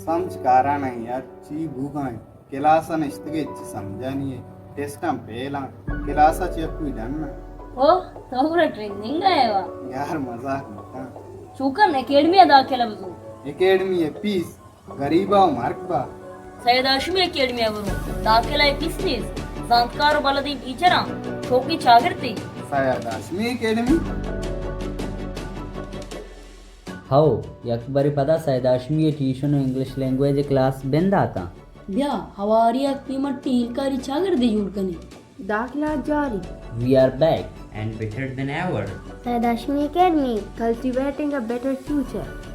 سمجھ کارا نہیں یار، چی بوگا ہیں؟ کلاس ء نشتگے، ہچی سمجھا نہیں ہے۔ ٹیسٹاں فیل آں، کلاس ء چہ کوئی ڈن نہ۔ او، تو پورا ٹریننگ آئے وا؟ یار مزاق مکن۔ چوکن اکیڈمی ء داخلہ بزو۔ اکیڈمی ء پیس غریبا و مرگ با۔ سید ہاشمی اکیڈمی ء برو، داخلہ ء پیس نیست۔ زانتکار و بلدیں ٹیچراں، چوکیں چاگردے۔ سید ہاشمی اکیڈمی؟ ہو، یک برے پدا سید ہاشمی ء ٹیوشن و انگلش لینگویج ء کلاس بنداتاں۔ بیا، ہواری ء قیمتی ہیلکاری چاگردے جوڑ کنیں۔ داخلہ جاری۔ We are back and better than ever. Syed Hashmi academy. Cultivating a better future.